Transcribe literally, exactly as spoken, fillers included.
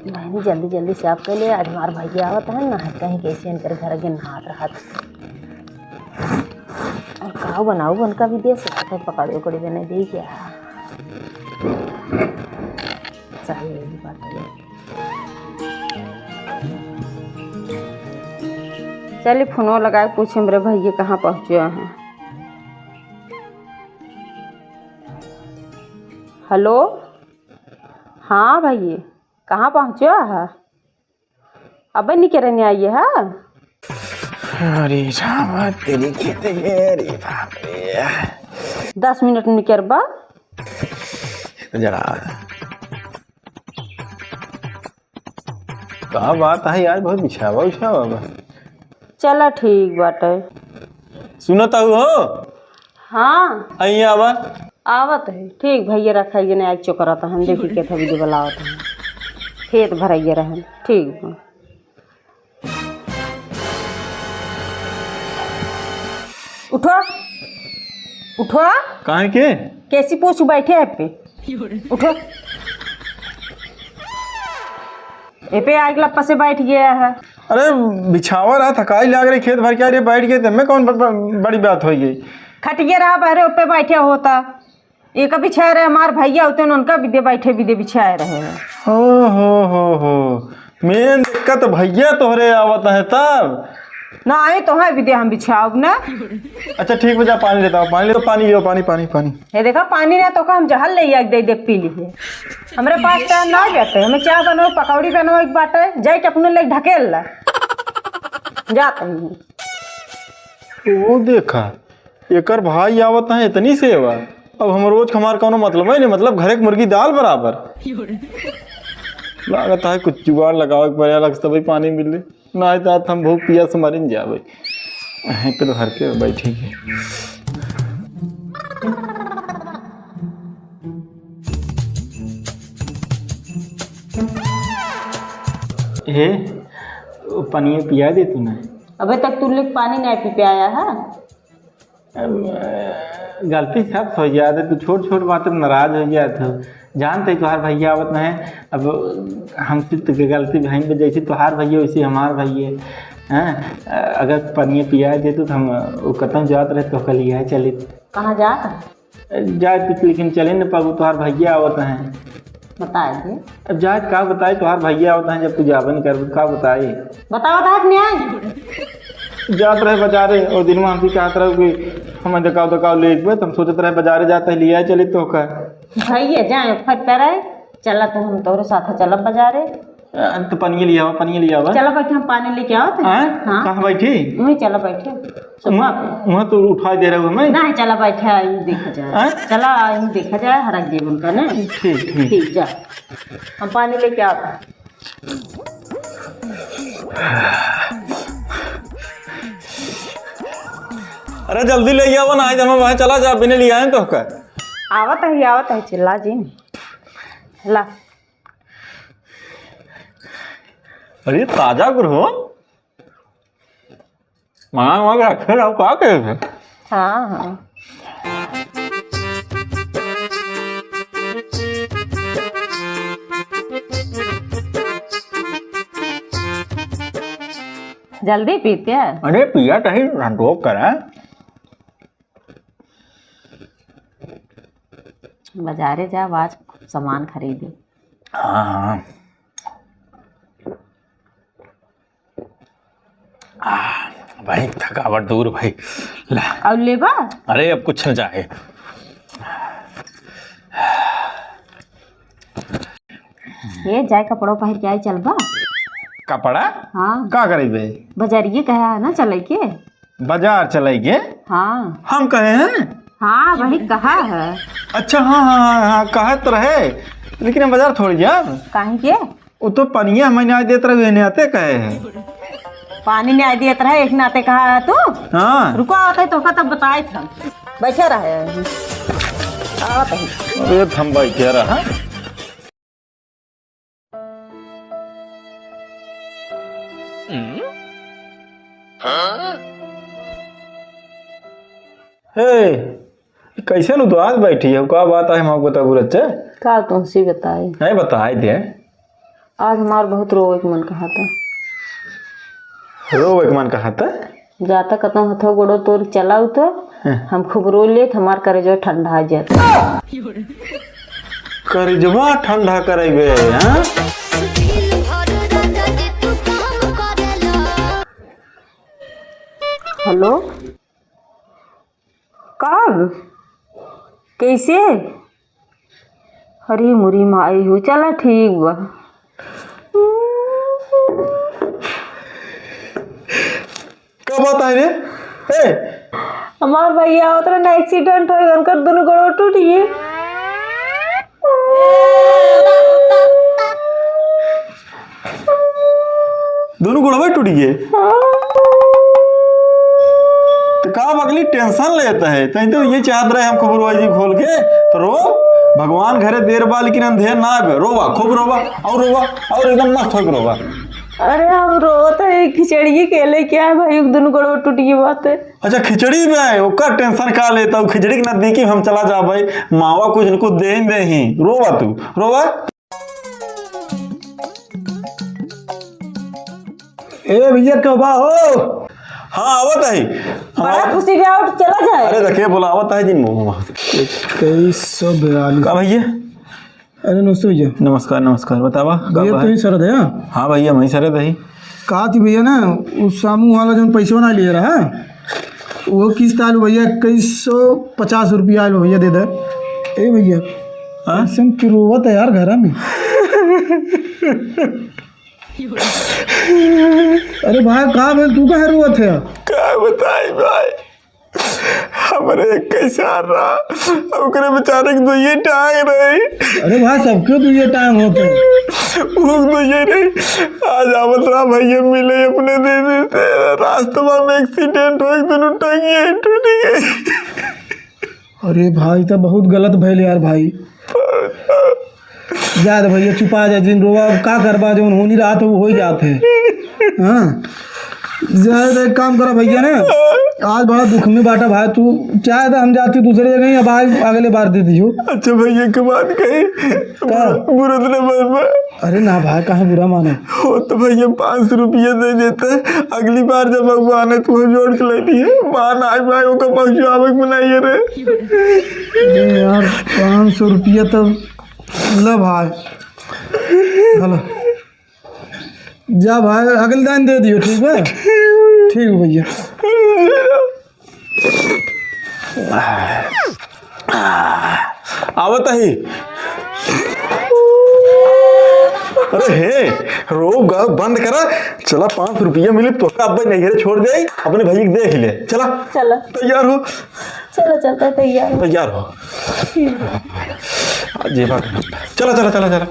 बहनी, जल्दी जल्दी से आप कह ले, आज हमार भैया आवत है ना, कहीं कैसे इनकर घर के नहात रहत। और का बनाऊ, उनका भी दे सकत है, पकौड़ी उकौड़ी बने दे क्या? सही है, ये बात है। चलिए, फोनो लगाए, पूछे हमरे भैया कहाँ पहुँचे हैं। हेलो, हाँ भैया, कहाँ पहुँचे है? अबे निकरे नहीं आइए है। अरे रामा, तेरी खेते गे, अरे बाप रे। दस मिनट में निकरबा। जरा का बात है यार, बहुत बिछावा उछावा बा। चला ठीक बाटे। सुनत हऊ हो? हाँ। अइया आवा। आवत है। ठीक भैया, रखा ये नहीं, चोकरत हम देखी के था वीडियो बनावत है। खेत भरैया रहन। ठीक बा। उठो, उठो। काहे के? कैसी पूछ बैठे है पे? उठो। ए पे आग लप्पा से बैठ गया है। अरे, बिछावा रहा, थकाई लाग रही, खेत भर के आ रही, बैठ गए, तो मैं कौन ब-, ब-, बड़ी बात हो गई? खटिया रहा बहरे, ऊपर बैठे होता। एक बिछाए रहे हमार भैया होते, उनका भी दे बैठे, भी दे बिछाए रहे हैं। हो, हो, हो, हो। मेन दिक्कत भैया तोहरे आवत है तब। ना आए तो है भी दे, हम बिछाओ ना। अच्छा ठीक बा, जा पानी लेता हूँ, पानी ले, पानी लियो, पानी, पानी, पानी। ये देखा पानी ना तो का हम जहर ले आके दे दे पी ली। हमरे पास टाइम ना जाते, हमें चाय बनाओ, पकौड़ी बनाओ, एक बात है, जाए के अपने ले ढकेल ला। जाते हैं। वो देखा, एकर भाई आवत है, इतनी सेवा। अब हम रोज के हमार कौनो मतलब है नहीं, मतलब घरे के मुर्गी दाल बराबर। लागत है कुछ जुगाड़ लगावे के पड़े, अलग से भाई पानी मिले, ना आए तो हम भूख पियास से मरिन जावे। हैं, तो हर के बैठे के। हे, वो पनिया पिया दे तू ना। अबे तक तू लोग पानी नहीं पी पाया है। अब, अ, गलती सबसे हो जात है, तू छोट छोट बात में नाराज हो जात हो। जानते ही तोहार भैया आवत नहीं, अब हमसे तो के गलती भाई में, जैसे तोहार भैया वैसे हमार भैया। हैं? अ, अगर पनिया पिया दे तो हम, अ, वो कतम जात रहे तो कल यह चली। कहाँ जात है? जाए तो लेकिन चले न पाबू, तोहार भैया आवत हैं। बताए दे। अब जाए का बताए, तोहार भैया आवत हैं, जब तू जाबे न करबू, का बताए? बताओ, बताओ, नहीं आए। जात रहे बाजारे, और दिन में हमसे कहत रहे कि हमें देखाओ, देखाओ, ले एक बार, तो हम सोचत रहे बाजारे जाते हैं, ले आए चले तो का। भैया जाए, फट रहे, चला तो हम तोरे साथ चलब बाजारे। अ, तो पनिया लियावा, पनिया लियावा। चला बैठे, हम पानी लेके आवत है। हाँ? हाँ। कहाँ बैठी? वहीं चला बैठे, सोफा पे। वहाँ तो उठाई दे रहे हो हमें। नहीं, चला बैठे, यहीं देखा जाए। हाँ? चला, यहीं देखा जाए, हरक देवन का ना। ठीक, ठीक। ठीक, जा। हम पानी लेके आवत है। अरे जल्दी ले आवा ना, आज हम वहाँ चला जा, बिना लिया है तो का। आवत है, आवत है, चिल्ला जी। ला। अरे ताजा गुरु हो, माँ, माँ के रखे रहो, का करे थे? हाँ, हाँ। जल्दी पीते हैं। अरे पिया कहीं संतोष करा। बाजारे जा, आज खूब सामान खरीदे। हाँ, हाँ। आह, भाई, थकावट दूर भाई। ला। और लेबा? अरे, अब कुछ न चाहे। ये जाए कपड़ों पहन के आई, चलबा? कपड़ा? हाँ। का करे बे? बाजारिये कहा है ना चले के। बाजार चले के? हाँ। हम कहे हैं? हाँ, वही कहा है। अच्छा, हाँ, हाँ, हाँ, हाँ, कहा तो रहे, लेकिन हम बाजार थोड़ी जाब। काहे के? वो तो पनिया हमें न्याय देत रहे, न्याते कहे हैं। पानी न्याय देत रहे, एक नाते कहा है तू? हाँ। रुको, आवत है तोहका तब बताए थे। बैठे रहे। आवत है। अरे, हम बैठे रहा। हे, कैसे उदास बैठी है? का बात है, हमको बताबू रच्चा? का तुमसे बताई? नहीं बताए दे। आज हमार बहुत रोवे के मन कहा था। रोवे के मन कहा था? जाता कतौ हथो गोड़ो तोर चलाऊ तो हाँ। हम खूब रो लेत, हमार करेजवा ठंडा जाता। करेजवा ठंडा करेबे, हाँ? हेलो, कब? कैसे? अरे मुरी माई हो, चला ठीक बा। का बात है रे? ए! हमार भैया उतरे ना, एक्सीडेंट हो गया, उनकर दोनों गोड़वा टूट गए। दोनों गोड़वा टूट गए? हाँ। तो का बगली टेंशन लेता है? तहीं तो ये चाहत रहे हम खूब रोई जी खोल के, तो रो, भगवान घरे देर बा लेकिन अंधेर ना आवे। रोवा, खूब रोवा, और रोवा, और एकदम मस्त होके रोवा। अरे हम रोवत है, खिचड़ी के लेके आए भाई, दोनों गोड़वा टूट गई बात है। अच्छा, खिचड़ी में है, ओकर टेंशन का लेता हूँ? खिचड़ी के नजदीकी हम चला जा भाई, मावा कुछ न कुछ दे ही दे ही। रोवा तू, रोवा। ए भैया, कब बा हो? हाँ, आवत है। बड़ा खुशी भी आउट चला जाए। अरे देखिए, बोलावत है जिन मोह। इक्कीस सौ बयालीस। का भैया? अरे नमस्ते भैया। नमस्कार, नमस्कार। बतावा, का भैया, बा? तू ही सरद है, हाँ? हाँ भैया, मैं ही सरद है। का थी भैया ना, उ सामू वाला जौन पैसवा ना लिए रहा, वो किस्त आलू भैया, इक्कीस सौ पचास रुपया आलू भैया, दे दे। ए भैया, हाँ? ऐसन की रोवत है यार घरा में। अरे भाई, का भइल, तू काहे रोवत है? का बताई भाई, हमरे इक्कीस साल रहा, ओकरे बेचारे के दुइये टांग रही। अरे भाई, सबके दुइये टांग होते हैं। वो दुइये रही। आज आवत रहा भैया मिले अपने दीदी से, रास्ता में एक्सीडेंट हो, एक दोनों टांगिया टूट गई। अरे भाई, तो बहुत गलत भइल यार भाई। जा दे भैया, चुपा जा, जिन रोवा, अब का करबा, जौन होनी रहा तो वो हो ही जात है। हाँ, जा दे, एक काम करा भैया ना, आज बड़ा दुख में बाटा भाई तू, चाहे तो हम जाती दूसरे जगह, अब आज अगले बार दे दियो। अच्छा भैया, के बात कही, का? बुरा तो ना मानबा। अरे ना भाई, काहे बुरा माने? हो तो भैया, पाँच सौ रुपया दे देते, अगली बार जब भगवान है, तुम्हें जोड़ के ले लिए, मान आज भाई, ओकर पहुँचवावे के बनाइए रे। अरे यार, पाँच सौ रुपया तो ल भाई। हेलो। जा भाई, अगले दिन दे दियो, ठीक बा? ठीक बा भैया। आवत ही। अरे हे, रो गा, बंद करा। चला, पाँच रुपया मिली, तोका अब्बे नैहरे छोड़ दे, अपने भैया के देख ले। चला। चला। तैयार हो। चला, चलता है, तैयार हो। तैयार हो। आज ये बात। चला, चला, चला, चला।